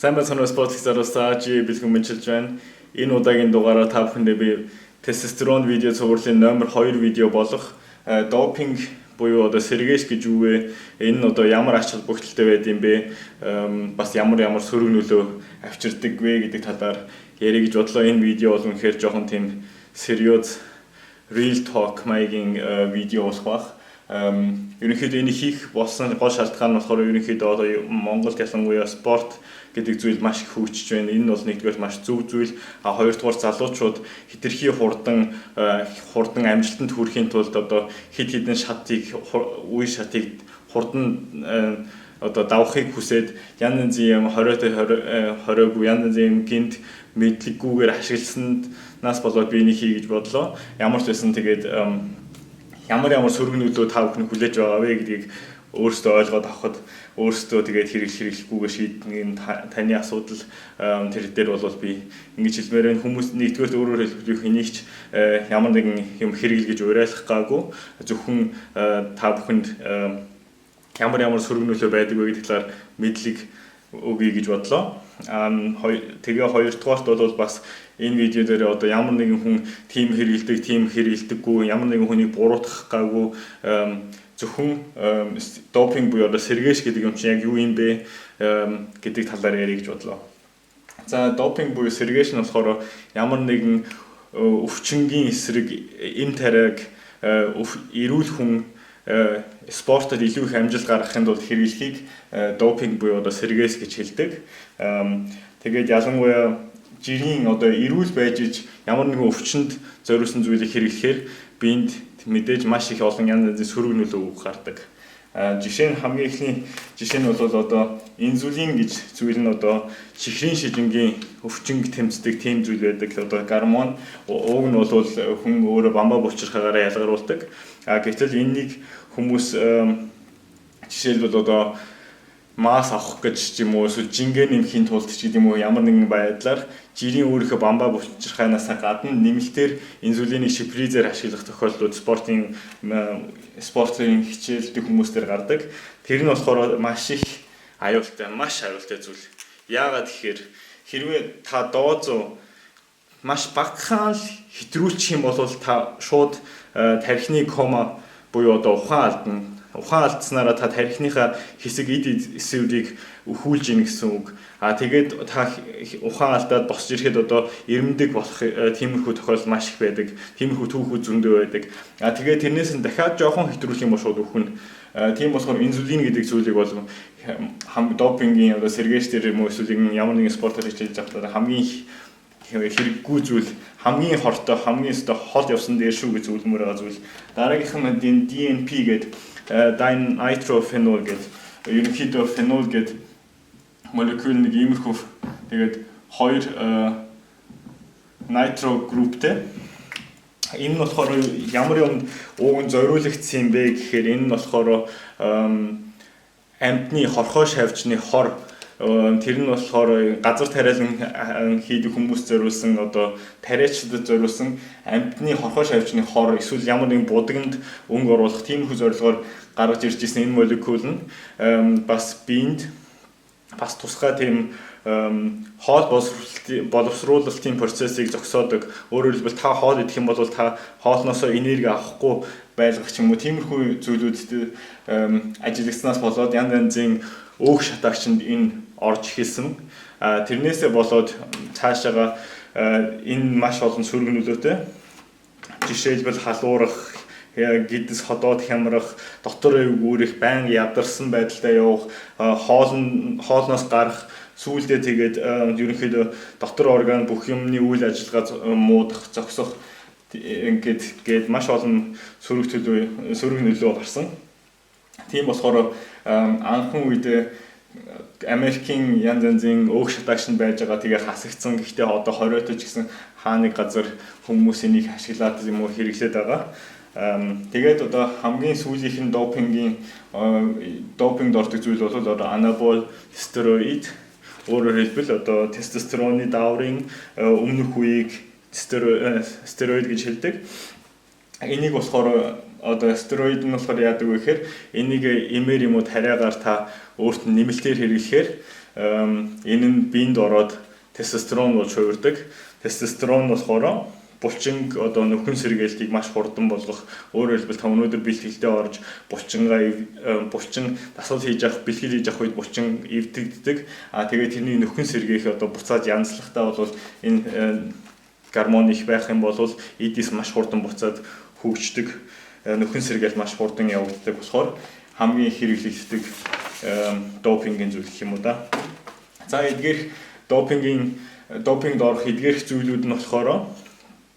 Сайн байцгаана уу, спорт залуусаа, Жи бэлгэн мэнчилж байна. Энэ удаагийн дугаараар та бүхэндээ би тестостерон видео цувралын номер 2 видео болох допинг буюу одоо сэргээш гэж юу вэ? Энэ нь одоо ямар ач холбогдолтой байд юм бэ? Бас ямар ямар сөрөг нөлөө авчирдаг вэ гэдэг талаар ярих гэж бодлоо. Энэ видео бол үнэхээр жоохон тийм serious, real talk маягийн видео болох байх. Ерөнхийдөө энэ хийх болсон гол шалтгаан нь болохоор ерөнхийдөө одоо Монголд ялангуяа спорт гэдэг зүйл маш их хөгжиж байна. Энэ нь бол нэгдүгээр маш зөв зүйл. А хоёрдугаар залуучууд хэтэрхий хурдан хурдан амжилтанд хүрэхийн тулд одоо хэд хэдэн шатыг, үе шатыг хурдан одоо давахыг хүсээд янз янзын юм хориотой хориогүй, янз янзын юм гэнэт мэдлэггүйгээр ашигласнаас болоод би энийг хий гэж бодлоо. Ямар ч байсан тэгээд ямар ямар сөрөг нөлөө та бүхэн хүлээж байгаа вэ гэдгийг өөрсдөө ойлгоод авахад, өөрсдөө тэгээд хэрэглэх хэрэглэхгүйгээр шийдэх нь таны асуудал. Тэр дээр бол би ингэж хэлмээр байна. Хүмүүс нэгдүгээр, өөрөөр хэлбэл хэнийг ч ямар нэгэн юм хэрэгэл гэж уриалах гаагүй, зөвхөн та бүхэнд ямар ямар сөрөг нөлөө байдаг вэ гэдэг талаар мэдлэг өгье гэж бодлоо. Тэгээ хоёрдугаарт бол бас энэ видео дээр одоо ямар нэгэн хүн тийм хэрэглэдэг, тийм хэрэглэдэггүй, ямар нэгэн хүнийг буруутгах гаагүй, зөвхөн допинг буюу одоо сэргээш гэдэг юм чинь яг юу юм бэ гэдэг талаар ярих гэж бодлоо. За, допинг буюу сэргээш нь болохоор ямар нэгэн өвчнгийн эсрэг эм тариаг эрүүл хүн спортод илүү их амжилт гаргахын тулд хэрэглэхийг допинг буюу одоо сэргээш гэж хэлдэг. Тэгээд ялангуяа жирийн одоо эрүүл байж иж ямар нэгэн өвчнөд зориулсан зүйлийг хэрэглэхээр биед мэдээж маш их олон янз янзын сөрөг нөлөө гардаг. Жишээ нь, хамгийн эхний жишээ нь бол одоо инзулин гэж зүйл нь одоо чихрийн шижингийн өвчнөг тэмцдэг тийм зүйл байдаг. Одоо гормон ууг нь бол хүн өөрөө бамбаа булчирхаагаараа ялгаруулдаг. А гэтэл энэнийг хүмүүс жишээлбэл одоо масс авах гэж ч юм уу, эсвэл жингээ нэмэхийн тулд ч гэдэг юм уу, ямар нэгэн байдлаар жирийн өөрийнхөө бамбаа булчирхайнаас гадна нэмэлтээр инзулинийг шприцээр ашиглах тохиолдлууд спортын хичээлдэг хүмүүстээр гардаг. Тэр нь болохоор маш их аюултай, маш аюултай зүйл. Яагаад гэхээр хэрвээ та дозоо маш багахан л хэтрүүлчих юм бол та шууд тархины кома буюу одоо ухаан алдна. Ухаан алдсанараа та тархиныхаа хэсэг, эд эсвэрийг өхүүлж ийн гэсэн үг. А тэгээд та ухаан алдаад босч ирэхэд одоо ирмдэг болох тиймэрхүү тохиолдол маш их байдаг. Тиймэрхүү түүхүүд зөндөө байдаг. А тэгээд тэрнээс нь дахиад жоохон хэтрүүлэх юм бол шууд өхнө. Тийм болохоор инзулин гэдэг зүйлийг бол хам допингийн одоо сэргээш дээр юм уу, эсвэл ямар нэгэн спортоор хичээлж байхдаа хамгийн хэрэггүй зүйл, хамгийн хортой, хамгийн өстой хол явсан дээр шүү гэж зөвлөмөр байгаа зүйл. Дараагийнх нь DNP гэдэг, dinitrophenol гэдэг, ерөнхийдөө фенол гэдэг молекул нэг иймэрхүү, тэгээд хоёр nitro group тэй. Энэ нь болохоор ямар юмд ууг нь зориулагдсан юм бэ гэхээр энэ нь болохоор амьтны хорхоо шавжны хор, тэр нь болохоор газар тариалан хийдэг хүмүүс зориулсан, одоо тариачдад зориулсан амьтны хорхоо шавжны хор, эсвэл ямар нэгэн будагнд өнгө оруулах тиймэрхүү зорилгоор гаргаж ирж ирсэн энэ молекул нь бас биед бас тусгай тийм хоол боловсруулалтын процессыг зогсоодог. Өөрөөр хэлбэл, та хоол идэх юм бол та хоолноосоо энерги авахгүй байлгах ч юм уу, тиймэрхүү зүйлүүдэд ажиллагснаас болоод янз янзын өөх шатаагчинд энэ орж эхэлсэн. А тэрнээсээ болоод цаашаага энэ маш олон сөрөг нөлөөтэй. Жишээлбэл, халуурах, гэдэс ходоод хямрах, дотор эвгүүрэх, байнга ядарсан байдалтай явах, хоолноос гарах, сүүлдээ тэгээд ерөнхийдөө дотор орган бүх юмны үйл ажиллагаа муудах, зогсох ингээд гээд маш олон сөрөг нөлөө гарсан. Тийм болохоор анхан үедээ Америкийн янз янзын өөх шатаагч байж байгаа, тэгээ хасагдсан. Гэхдээ одоо хориотой ч гэсэн хаа нэг газар хүмүүс энийг ашиглаад юм уу, хэрэглээд байгаа. Тэгээд одоо хамгийн сүүлийнх нь допингд ордог зүйл бол одоо анабол стероид, өөрөөр хэлбэл одоо тестостероны дааврын өмнөх үеийг стероид гэж хэлдэг. Энийг болохоор одоо стероид нь болохоор яадаг вэ гэхээр энийг эмээр юм уу тариагаар та өөрт нь нэмэлтээр хэрэглэхээр энэ нь биед ороод тестостерон болж хувирдаг. Тестостерон болохоор булчин одоо нөхөн сэргээлтийг маш хурдан болгох. Өөрөөр хэлбэл, та өнөөдөр бэлтгэлдээ орж булчингаа, булчин дасгал хийж авах, бэлтгэл хийж авах үед булчин эвдэгддэг. А тэгээд тэрний нөхөн сэргээх, одоо буцааж янзлахтаа бол энэ гормон их байх юм бол эдис маш хурдан буцаад хөгждөг, нөхөн сэргээл маш хурдан явагддаг болохоор хамгийн их хэрэглэгддэг допингийн зүйл гэх юм уу да. За, эдгээрх допингд орох эдгээрх зүйлүүд нь болохоор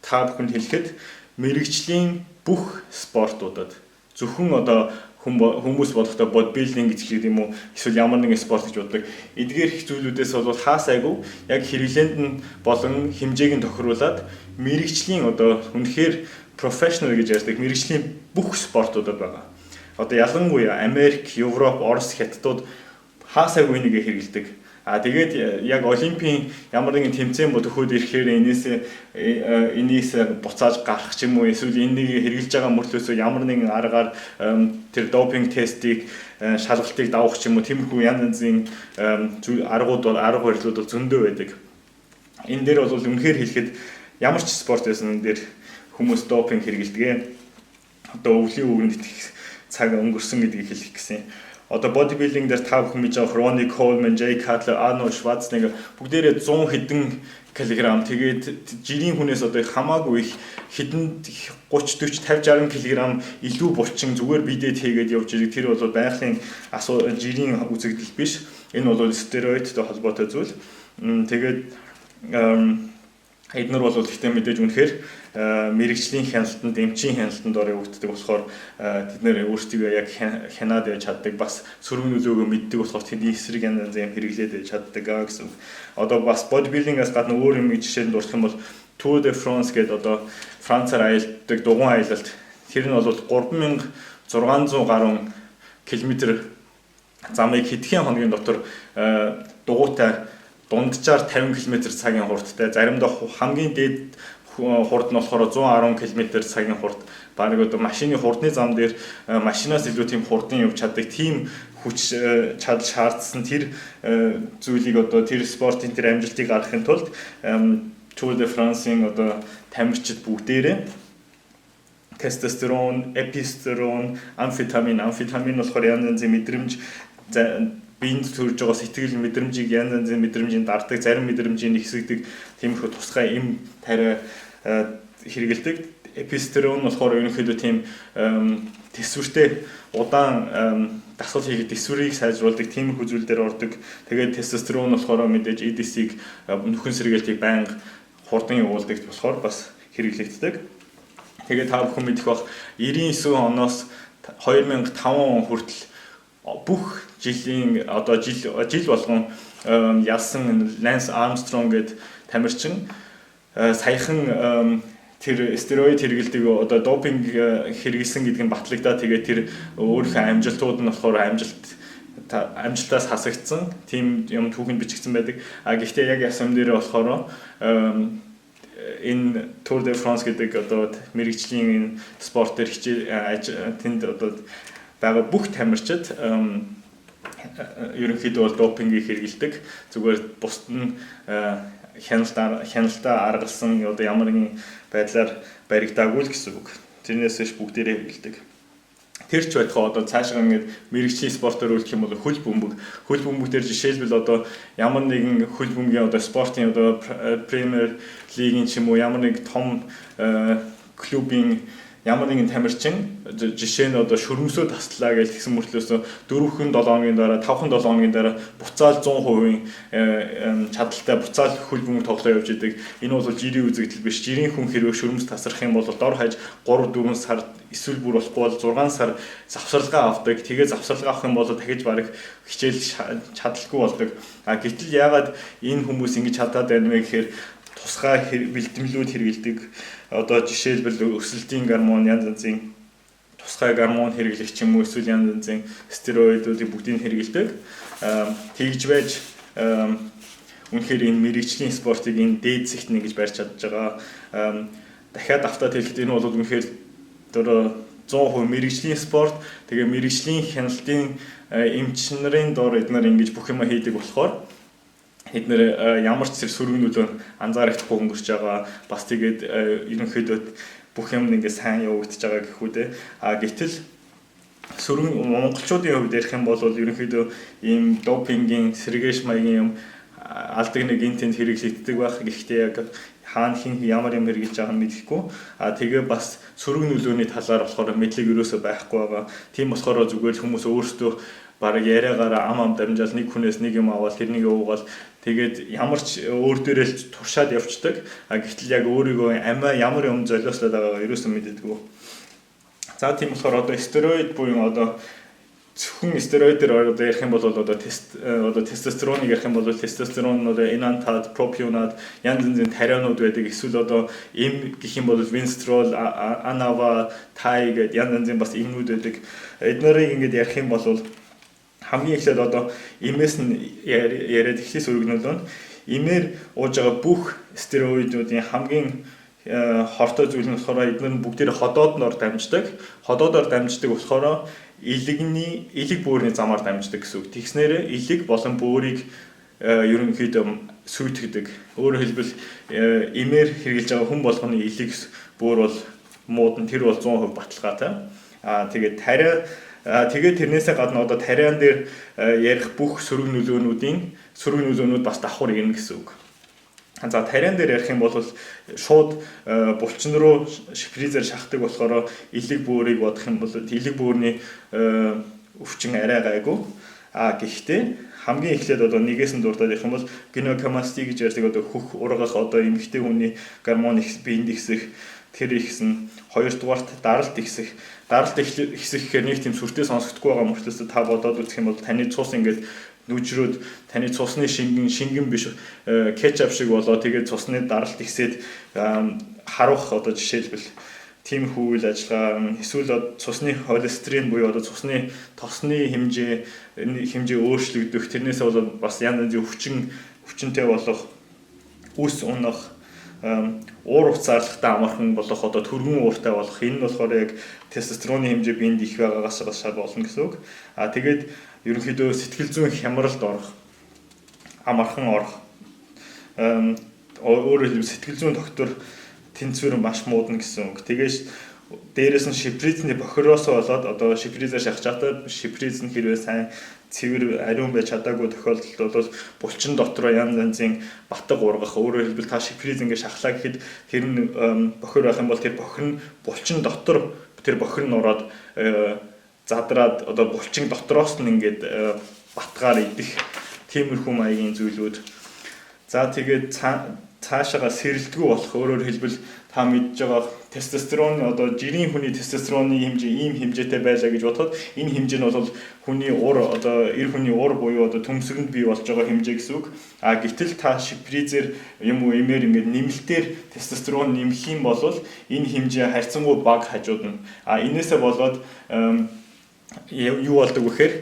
та бүхэнд хэлэхэд мэргэжлийн бүх спортуудад, зөвхөн одоо хүмүүс бодохдоо bodybuilding гэж хэлдэг юм уу, эсвэл ямар нэгэн спорт гэж боддог. Эдгээр их зүйлүүдээс бол хаасайгүй яг хэрэглээнд нь болон хэмжээг нь тохируулаад мэргэжлийн, одоо үнэхээр professional гэж ярьдаг мэргэжлийн бүх спортуудад байгаа. Одоо ялангуяа Америк, Европ, Орос, Хятадууд хаасайгүй нэгэ хэрэглэдэг. А тэгээд яг олимпийн ямар нэгэн тэмцээн төхөөд ирэхээр энэс буцааж гарах ч юм уу, эсвэл энэ нэг хэрэглэж байгаа мөртлөөсөө ямар нэгэн аргаар тэр допинг тестийг, шалгалтыг давах ч юм уу, тиймэрхүү янз янзын аргууд бол, арга барилууд бол зөндөө байдаг. Энэ дээр бол үнэхээр хэлэхэд ямар ч спорт байсан энэ дээр хүмүүс допинг хэрэглэдэг. Одоо өвлийн үгэнд итгэх цаг өнгөрсөн гэдгийг хэлэх гэсэн. Одоо bodybuilding дээр та бүхэн мэдж байгаа Ronnie Coleman, Jay Cutler, Arnold Schwarzenegger бүгдээрээ 100 хэдэн килограмм, тэгээд жирийн хүнээс одоо хамаагүй их хэдэн 30 40 50 60 килограмм илүү булчин зүгээр бидээ хийгээд явж ирдэг. Тэр бол байгалийн асуу жирийн үзэгдэл биш. Энэ бол стероидтой холбоотой зүйл. Тэгээд эднэр бол ихтэй мэдээж үнэхээр мэргэжлийн хяналтанд, эмчийн хяналтанд ор явагддаг болохоор тэд нэр өөрсдийгөө яг хянаад байж чаддаг, бас сөрөг нөлөөгөө мэддэг болохоор тэдний эсрэг янз янзын юм хэрэглээд байж чаддаг гэсэн. Одоо бас bodybuilding-аас гадна өөр юм жишээнд дурдах юм бол Tour de France гэдэг одоо Францаар аялдаг дугуйн аялалт, тэр нь бол 3600 гаруй километр замыг хэдхэн хоногийн дотор дугуйтай дунджаар 50 км цагийн хурдтай, заримдаа хамгийн дээд хурд нь болохоор 110 км цагийн хурд, бараг одоо машины хурдны зам дээр машинаас илүү тийм хурдан явж чаддаг тийм хүч чадал шаардсан. Тэр зүйлийг, одоо тэр спортын тэр амжилтыг гаргахын тулд Tour de France-ын одоо тамирчид бүгдээрээ тестостерон, эпистерон, амфетамин, амфетамин болохоор янз янзын мэдрэмж, биед төрж байгаа сэтгэл мэдрэмжийг, янз янзын мэдрэмжийг дарддаг, зарим мэдрэмжийг ихсгдэг тиймэрхүү тусгай эм тариа хэрэглэдэг. Эпистерон болохоор ерөнхийдөө тийм тэсвэртэй, удаан дасгал хийхэд тэсвэрийг сайжруулдаг тиймэрхүү зүйл дээр ордог. Тэгээд тестостерон болохоор мэдээж EDC-г, нөхөн сэргээлтийг байнга хурдан явуулдаг болохоор бас хэрэглэгддэг. Тэгээд та бүхэн мэдэх бах, 99 оноос 2005 он хүртэл бүх жилийн одоо жил жил болгон ялсан Ланс Армстронг гээд тамирчин саяхан тэр стероид хэрэглэдэг, одоо допинг хэрэглэсэн гэдэг нь батлагдаад, тэгээд тэр өөрийнхөө амжилтууд нь болохоор амжилтаас хасагдсан тийм юм түүхэнд бичигдсэн байдаг. А гэхдээ яг ясам дээр болохоор энэ Tour de France гэдэг одоо мэргэжлийн энэ спорт дээр хичээл тэнд одоо байгаа бүх тамирчид ерөнхийдөө бол допингийг хэрэглэдэг. Зүгээр бусд нь хяналтаа аргалсан, одоо ямар нэгэн байдлаар баригдаагүй л гэсэн үг. Тэрнээс биш бүгдээрээ хэрэглэдэг. Тэр ч байтугай одоо цаашаа ингээд мэргэжлийн спортоор үлдэх юм бол хөл бөмбөг. Хөл бөмбөг дээр жишээлбэл одоо ямар нэгэн хөл бөмбөгийн одоо спортын одоо Premier League-ийн ч юм уу, ямар нэг том клубын ямар нэгэн тамирчин жишээ нь одоо шөрмсөө таслаа гэж тэгсэн мөртлөөсөө 4-7 хоногийн дараа, 5-7 хоногийн дараа буцаал 100% чадалтай буцаал хөл бөмбөг тоглоо явж идэг. Энэ бол жирийн үзэгдэл биш. Жирийн хүн хэрвээ шөрмс тасрах юм бол дор хаяж 3 4 сар, эсвэл бүр болохгүй бол 6 сар завсарлагаа авдаг. Тэгээ завсарлага авах юм бол дахиж бараг хичээл чадалгүй болдог. А гэтэл яагаад энэ хүмүүс ингэж чадаад байна вэ гэхээр тусгай бэлтгэлүүд хэрэглэдэг. Одоо жишээлбэл өсөлтийн гормон, янз янзын тусгай гормон хэрэглэх ч юм уу, эсвэл янз янзын стероидуудыг бүгдийг хэрэглэдэг. Тэгж байж үнэхээр энэ мэргэжлийн спортыг энэ дээд зэгт ингэж барьж чадж байгаа. Дахиад автаад хэлэхэд энэ бол үнэхээр одоо 100% мэргэжлийн спорт, тэгээ мэргэжлийн хяналтын эмч нарын дор эднэр ингэж бүх юм хийдэг болохоор эд нар ямар ч сөрөг нөлөө анзаарахдаггүй өнгөрч байгаа. Бас тэгээд ерөнхийдөө бүх юм ингээ сайн явагдаж байгаа гэх үү дээ. А гэтэл сөрөг монголчуудын хувьд ярих юм бол ерөнхийдөө ийм допингийн сэргээш маягийн юм алдаг нэг энэ тэнд хэрэглэгддэг байх. Гэхдээ яг хаана хэн ямар юм хэрэглэж байгааг нь мэдэхгүй. А тэгээ бас сөрөг нөлөөний талаар болохоор мэдлэг ерөөсөө байхгүй байгаа. Тийм болохоор зүгээр л хүмүүс өөрсдөө бараг яриагаараа ам ам дамжаал нэг хүнээс нэг юм аваад тэрнийг уугаал тэгээд ямар ч өөр дээрээ л туршаад явцдаг. А гэтэл яг өөрийгөө амиа ямар юм золиослоод байгаагаа ерөөсөө мэддэггүй. За, тийм болохоор одоо стероид буюу одоо зөвхөн стероидээр одоо ярих юм бол одоо тест одоо тестостероныг ярих юм бол тестостерон нь одоо энантат, пропионат, янз янзын тарианууд байдаг. Эсвэл одоо эм гэх юм бол Winstrol, Anavar, Thai гэдэг янз янзын бас эмнүүд байдаг. Эд нарыг ингээд ярих юм бол хамгийн эхлээд одоо эмээс нь яриад эхлэх сөрөг нөлөө нь эмээр ууж байгаа бүх стероидуудын хамгийн хортой зүйл нь болохоор эдгээр нь бүгдээр ходоодноор дамждаг. Ходоодоор дамждаг болохоор элэгний элэг бөөрийн замаар дамждаг гэсэн үг. Тэгснээрээ элэг болон бөөрийг ерөнхийдөө сүйтгэдэг. Өөрөөр хэлбэл, эмээр хэрэглэж байгаа хүн болгоны элэг бөөр бол мууд нь, тэр бол 100% баталгаатай. Аа, тэгээд тариа, тэгээд тэрнээсээ гадна одоо тариан дээр ярих бүх сөрөг нөлөөнүүдийн сөрөг нөлөөнүүд бас давхар ирнэ гэсэн үг. За, тариан дээр ярих юм бол шууд булчин руу шприцээр шахдаг болохоор элэг бөөрийг бодох юм бол элэг бөөрний өвчин арай гайгүй. А гэхдээ хамгийн эхлээд одоо нэгээс нь дурдаад ярих юм бол гинекомасти гэж ярьдаг, одоо хөх ургах, одоо эмэгтэй хүний гормон их биед ихсэх, тэр ихсэн. Хоёрдугаарт даралт ихсэх. Даралт ихсэх гэхээр нэг тийм сүртэй сонсогдохгүй байгаа мөртлөөс та бодоод үзэх юм бол таны цус ингээд нүжрөөд, таны цусны шингэн шингэн биш, кетчап шиг болоо, тэгээд цусны даралт ихсээд харуулах, одоо жишээлбэл тиймэрхүү үйл ажиллагаа, эсвэл цусны холестерин буюу одоо цусны тосны хэмжээ өөрчлөгдөх, тэрнээсээ болоод бас янз янзын өвчнтэй болох, үс унах, уур уцаарлахтай амархан болох, одоо түргэн ууртай болох. Энэ нь болохоор яг тестостероны хэмжээ биед их байгаагаас бас болно гэсэн үг. А тэгээд ерөнхийдөө сэтгэл зүйн хямралд орох, амархан орох, өөрөөр хэлбэл сэтгэл зүйн доктор тэнцвэр маш муудна гэсэн үг. Тэгээс дээрэс нь шприцний бохироос болоод одоо шприцээр шахаж байхдаа шприц нь хэрвээ сайн цэвэр ариун байж чадаагүй тохиолдолд бол булчин дотроо янз янзын батга ургах. Өөрөөр хэлбэл, та шприц ингэ шахлаа гэхэд тэр нь бохир байх юм бол тэр бохир нь булчин дотор тэр бохир нь ороод задраад одоо булчин дотроос нь ингээд батгаар идэх тиймэрхүү маягийн зүйлүүд. За, тэгээд цаашаага сэрэлтгүй болох. Өөрөөр хэлбэл, та мэдж байгаа, тестостерон, одоо жирийн хүний тестостероны хэмжээ ийм хэмжээтэй байлаа гэж бодоход энэ хэмжээ нь бол хүний ур, одоо эр хүний ур буюу одоо төмсгөнд бий болж байгаа хэмжээ гэсэн үг. А гэтэл та шприцээр юм уу эмээр ингээд нэмэлтээр тестостерон нэмэх юм бол энэ хэмжээ харьцангуй бага хажуудна. А энээсээ болоод юу болдог вэ гэхээр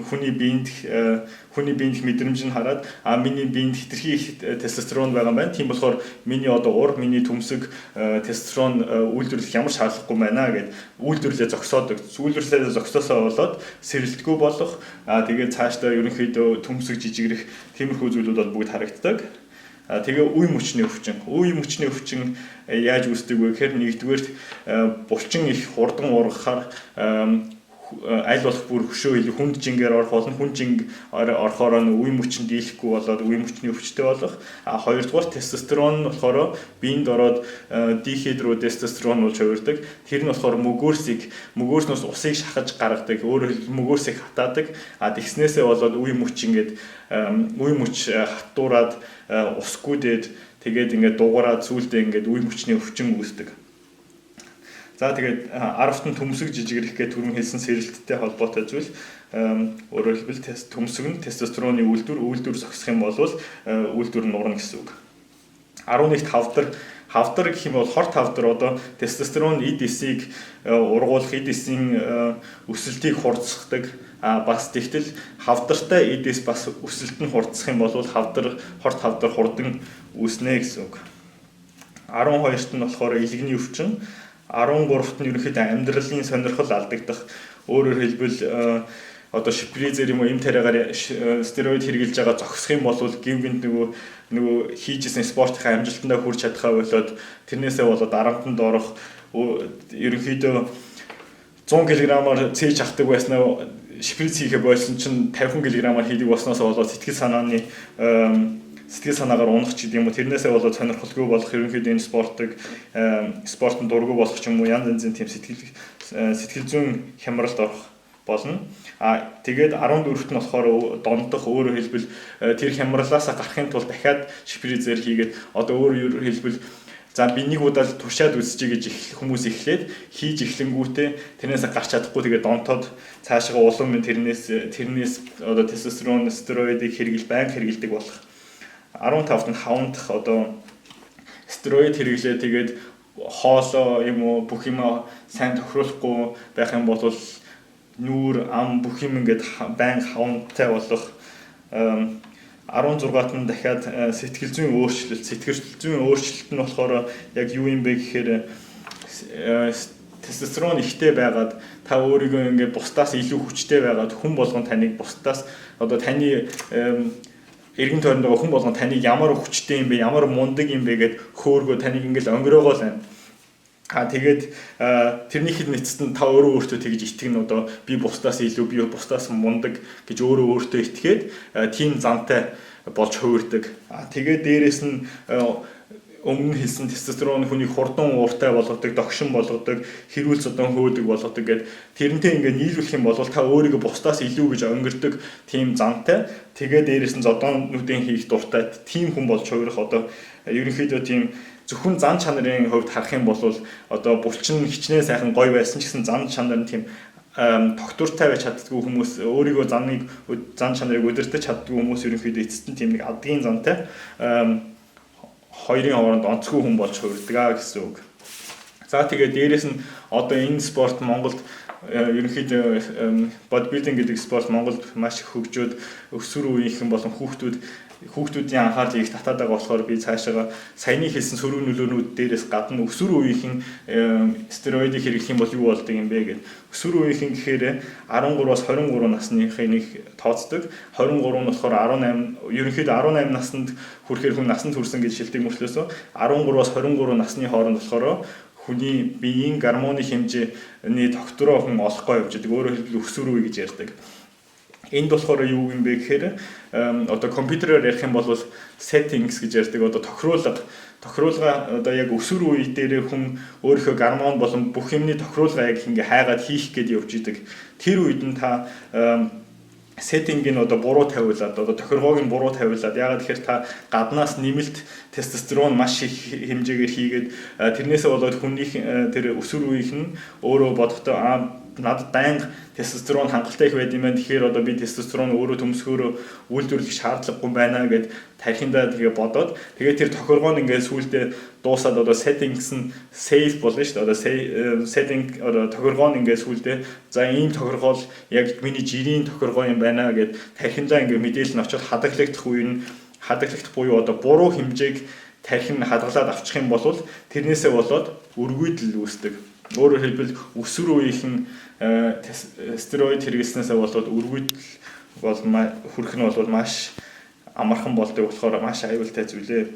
хүний биеинд мэдрэмж нь хараад, а миний биеинд хэтэрхий их тестостерон байгаа юм байна. Тийм болохоор миний одоо ур, миний төмсөг тестостерон үйлдвэрлэх ямар шаардлагагүй байна гэд үйлдвэрлэлээ зогсоодог. Үйлдвэрлэлээ зогсоосоо болоод сэрэлтгүй болох, а тэгээд цаашдаа ерөнхийдөө төмсөг жижигрэх тиймэрхүү зүйлүүд бол бүгд харагддаг. А тэгээ үе мөчний өвчин. Үе мөчний өвчин яаж үүсдэг вэ гэхээр нэгдүгээр булчин их хурдан ургахаар аль болох бүр хөшөө илүү хүнд жингээр орох болно. Хүнд жинг орохоор нь үе мөчөнд дийлэхгүй болоод үе мөчний өвчтэй болох. А хоёрдугаар тестостерон нь болохоор биед ороод дихидротестостерон болж хувирдаг. Тэр нь болохоор мөгөөрснөөс усыг шахаж гаргадаг. Өөрөөр хэлбэл, мөгөөрсийг хатаадаг. А тэгснээсээ болоод үе мөч ингээд үе мөч хатуураад усгүйдээд, тэгээд ингээд дугаараад сүүлдээ ингээд үе мөчний өвчин үүсдэг. За, тэгээд 10-т нь төмсөг жижигрэх гэх түрүүн хэлсэн сэрэлттэй холбоотой зүйл. Өөрөөр хэлбэл, төмсөг нь тестостероны үйлдвэр зогсох юм бол үйлдвэр нь нурна гэсэн үг. 11-т хавдар. Хавдар гэх юм бол хорт хавдар, одоо тестостерон эд эсийг ургуулах, эд эсийн өсөлтийг хурдсгадаг. А бас тэгтэл хавдартай эд эс бас өсөлт нь хурдсах юм бол хавдар, хорт хавдар хурдан үүснэ гэсэн үг. 12-т нь болохоор элэгний өвчин. 13-т нь ерөнхийдөө амьдралын сонирхол алдагдах. Өөрөөр хэлбэл, одоо шприцээр юм уу, эм тариагаар стероид хэрэглэж байгаа зогсох юм бол гэв гэнэт нөгөө хийжсэн спортынхаа амжилтандаа хүрч чадхаа болоод, тэрнээсээ болоод дарамтанд орох, ерөнхийдөө 100 кг-аар цээж авдаг байснаа шприц хийхэ болсон чинь 50 кг-аар хийдэг болсноос болоод сэтгэл санаагаар унах ч гэдэг юм уу, тэрнээсээ болоод сонирхолгүй болох, ерөнхийдөө энэ спортод дургүй болох ч юм уу, янз янзын тийм сэтгэл зүйн хямралд орох болно. А тэгээд 14-т нь болохоор донтох. Өөрөөр хэлбэл, тэр хямралаасаа гарахын тулд дахиад шприцээр хийгээд, одоо өөрөөр хэлбэл, за би нэг удаа л туршаад үзчихье гэж хүмүүс эхлээд хийж эхлэнгүүтээ тэрнээс гарч чадахгүй, тэгээд донтоод цаашаа улам тэрнээс тэрнээс одоо тестостерон, стероидыг байнга хэрэглэдэг болох. 15-т нь хавандах, одоо стероид хэрэглээ, тэгээд хоолоо юм уу, бүх юм сайн тохируулахгүй байх юм бол нүүр, ам бүх юм ингээд байнга хавантай болох. 16-т нь дахиад сэтгэл зүйн өөрчлөлт. Сэтгэл зүйн өөрчлөлт нь болохоор яг юу юм бэ гэхээр тестостерон ихтэй байгаад, та өөрийгөө ингээд бусдаас илүү хүчтэй байгаад, хүн болгон таныг бусдаас, одоо таны эргэн тойронд байгаа хүн болгон таныг ямар хүчтэй юм бэ, ямар мундаг юм бэ гэд хөөргөө таныг ингээл онгироогоо л байна. А тэгээд тэрнийхэд эцэст нь та өөрөө өөртөө тэгж итгэнэ, одоо би бусдаас илүү, би бусдаас мундаг гэж өөрөө өөртөө итгээд тийм зантай болж хувирдаг. А тэгээд дээрэс нь өмнө хэлсэн тестостерон хүнийг хурдан ууртай болгодог, догшин болгодог, хэрүүл зодон хөөдөг болгодог гэд тэрнтэй ингээд нийлүүлэх юм бол та өөрийгөө бусдаас илүү гэж онгирдог тийм зантай. Тэгээд дээрэс нь зодоонуудын хийх дуртай тийм хүн болж хувирах. Одоо ерөнхийдөө тийм зөвхөн зан чанарын хувьд харах юм бол одоо булчин хичнээн сайхан гоё байсан ч гэсэн зан чанар нь тийм тогтвортой байж чаддгүй хүмүүс, өөрийгөө зан чанарыг удирдах чаддгүй хүмүүс ерөнхийдөө эцэст нь тийм нэг адгийн зантай, хоёрын хооронд онцгүй хүн болж хувирдаг аа гэсэн үг. За, тэгээд дээрэс нь одоо энэ спорт Монголд ерөнхийдөө бодибилдинг гэдэг спорт Монголд маш их хөгжөөд, өсвөр үеийнхэн болон хүүхдүүдийн анхаарлыг их татаад байгаа болохоор би цаашаага саяны хэлсэн сөрөг нөлөөнүүд дээрээс гадна өсвөр үеийнхэн стероидыг хэрэглэх юм бол юу болдог юм бэ гэд. Өсвөр үеийнхэн гэхээр 13-аас 23 насныхыг нэг тооцдог. 23 нь болохоор 18, ерөнхийдөө 18 наснд хүрэхээр хүн насанд хүрсэн гэж шилдэг мөртлөөсөө 13-аас 23 насны хооронд болохоор хүний биеийн гормоны хэмжээний тогтвороо хүн олохгүй явж байдаг. Өөрөөр хэлбэл, өсвөр үе гэж ярьдаг. Энд болохоор юу юм бэ гэхээр одоо компьютероор ярих юм бол settings гэж ярьдаг, одоо тохируулга, одоо яг өсвөр үе дээрээ хүн өөрийнхөө гормон болон бүх юмны тохируулга яг ингээ хайгаад хийх гээд явж идэг. Тэр үед нь та setting ийг одоо буруу тавиулаад, одоо тохиргоог нь буруу тавиулаад, яагаад тэгэхээр та гаднаас нэмэлт тестостерон маш их хэмжээгээр хийгээд, тэрнээсээ болоод хүнийх тэр өсвөр үеийнх нь өөрөө бодохдоо аа, надад байнга тестостерон хангалттай их байд юм байна. Тэгэхээр одоо би тестостерон өөрөө төмсгөөрөө үйлдвэрлэх шаардлагагүй байна гэд тархиндаа тэгээ бодоод, тэгээ тэр тохиргоо нь ингээд сүүлдээ дуусаад, одоо settings нь save болно шүү дээ. Одоо setting, одоо тохиргоо нь ингээд сүүлдээ за ийм тохиргоо л яг миний жирийн тохиргоо юм байна гэд тархиндаа ингээд мэдээлэл нь очиод хадгалагдах үе нь, хадгалагдах буюу одоо буруу хэмжээг тархин хадгалаад авчих юм бол тэрнээсээ болоод өргүйдэл үүсдэг. Өөрөөр хэлбэл, өсвөр үеийнхэн стероид хэрэглэснээсээ болоод өргүйдэл бол хүрэх нь бол маш амархан болдог болохоор маш аюултай зүйлээ.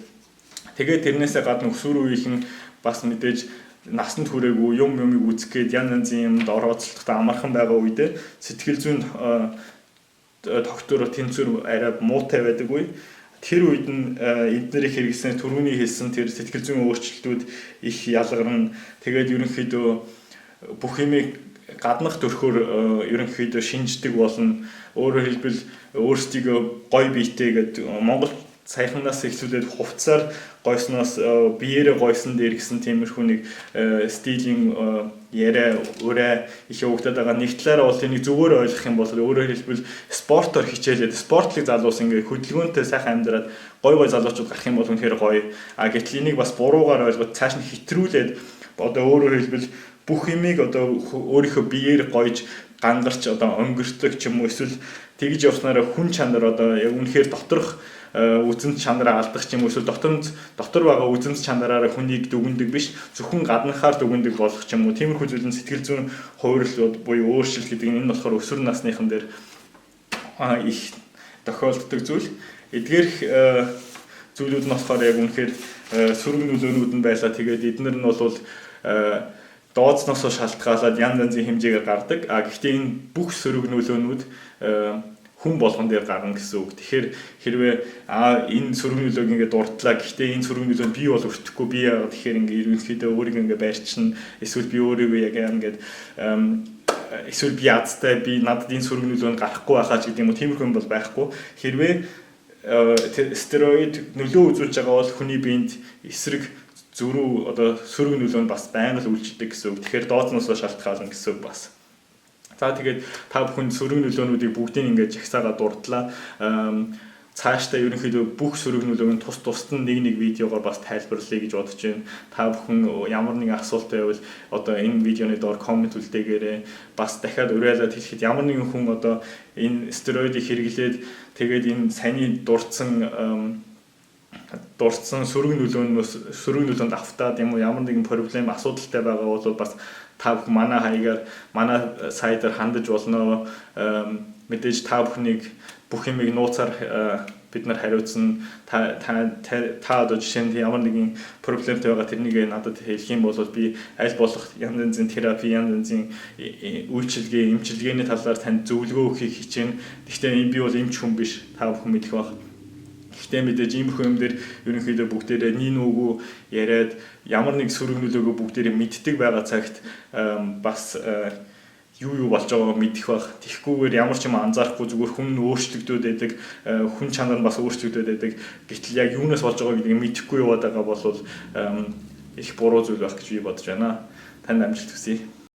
Тэгээд тэрнээсээ гадна өсвөр үеийнхэн бас мэдээж насанд хүрээгүй, юм юмыг үзэх гээд янз янзын юмд орооцолдохтой амархан байгаа үедээ сэтгэл зүйн тогтвор тэнцвэр арай муутай байдаг үе. Тэр үед нь эднэрийг хэрэглэснээр түрүүний хэлсэн тэр сэтгэл зүйн өөрчлөлтүүд их ялгарна. Тэгээд ерөнхийдөө бүх юмыг гаднах төрхөөр ерөнхийдөө шинждэг болно. Өөрөөр хэлбэл, өөрсдийгөө гоё биетэй гэдэг, Монгол саяханаас эхлүүлээд хувцсаар гойсноос биеэрээ гойсон дээр гэсэн тиймэрхүү нэг стилийн яриа, урай их явагдаад байгаа. Нэг талаараа бол энийг зүгээр ойлгох юм бол, өөрөөр хэлбэл, спортоор хичээлээд, спортлог залуус ингээ хөдөлгөөнтэй сайхан амьдраад гой гой залуучууд гарах юм бол үнэхээр гоё. А гэтэл энийг бас буруугаар ойлгоод цааш нь хэтрүүлээд, одоо өөрөөр хэлбэл, бүх юмыг одоо өөрийнхөө биеэр гойж гангарч одоо онгирдог ч юм уу, эсвэл тэгж явснараа хүн чанар, одоо яг үнэхээр доторх үзэмт чанараа алдах ч юм уу, эсвэл дотор байгаа үзэмт чанараараа хүнийг дүгнэдэг биш, зөвхөн гаднахаар дүгнэдэг болох ч юм уу. Тиймэрхүү зүйл нь сэтгэл зүйн хувирал буюу өөрчлөлт гэдэг нь энэ болохоор өсвөр насныхан дээр их тохиолддог зүйл. Эдгээрх зүйлүүд нь болохоор яг үнэхээр сөрөг нөлөөнүүд нь байлаа. Тэгээд эднэр нь бол дооцноосоо шалтгаалаад янз янзын хэмжээгээр гардаг. А гэхдээ энэ бүх сөрөг нөлөөнүүд хүн болгон дээр гарна гэсэн үг. Тэгэхээр хэрвээ энэ сөрөг нөлөөг ингээд дурдлаа. Гэхдээ энэ сөрөг нөлөө нь би бол өртөхгүй, би яагаад тэгэхээр ингээд ерөнхийдөө өөрийгөө ингээд байрчна. Эсвэл би өөрийгөө яг ингээд эсвэл би азтай, би надад энэ сөрөг нөлөө нь гарахгүй байхаа ч гэдэг юм уу, тиймэрхүү юм бол байхгүй. Хэрвээ стероид нөлөө үзүүлж байгаа бол хүний биед эсрэг зөрүү, одоо сөрөг нөлөө нь бас байнга л үйлчилдэг гэсэн үг. Тэгэхээр дооцноосоо шалтгаална гэсэн үг бас. За, тэгээд та бүхэн сөрөг нөлөөнүүдийг бүгдийг ингээд жагсаагаад дурдлаа. Цаашдаа ерөнхийдөө бүх сөрөг нөлөөг нь тус тусад нь нэг нэг видеогоор бас тайлбарлая гэж бодож байна. Та бүхэн ямар нэгэн асуулт байвал одоо энэ видеоны доор comment үлдээгээрэй. Бас дахиад уриалаад хэлэхэд, ямар нэгэн хүн одоо энэ стероидыг хэрэглээд, тэгээд энэ саяны дурдсан сөрөг нөлөөнөөс, сөрөг нөлөөнд автаад юм уу, ямар нэгэн problem, асуудалтай байгаа бол бас та бүхэн манай хаягаар, манай сайтаар хандаж болно. Мэдээж та бүхнийг бүх юмыг нууцаар бид нар хариуцсан. Та та та одоо жишээ нь ямар нэгэн problem тэй байгаа, тэрнийг надад хэлэх юм бол би аль болох янз янзын терапи, янз янзын үйлчилгээ, эмчилгээний талаар танд зөвлөгөө өгөхийг хичээнэ. Гэхдээ би бол эмч хүн биш. Та бүхэн мэдэх байх. Гэхдээ мэдээж иймэрхүү юм дээр ерөнхийдөө бүгдээрээ нэг нүгүү яриад, ямар нэг сөрөг нөлөөгөө бүгдээрээ мэддэг байгаа цагт бас юу юу болж байгааг мэдэх байх. Тэгэхгүйгээр ямар ч юм анзаарахгүй, зүгээр хүн нь өөрчлөгдөд байдаг, хүн чанар нь бас өөрчлөгдөд байдаг. Гэтэл яг юунаас болж байгааг гэдгийг мэдэхгүй яваад байгаа бол их буруу зүйл байх гэж би бодож байна. Танд амжилт хүсье.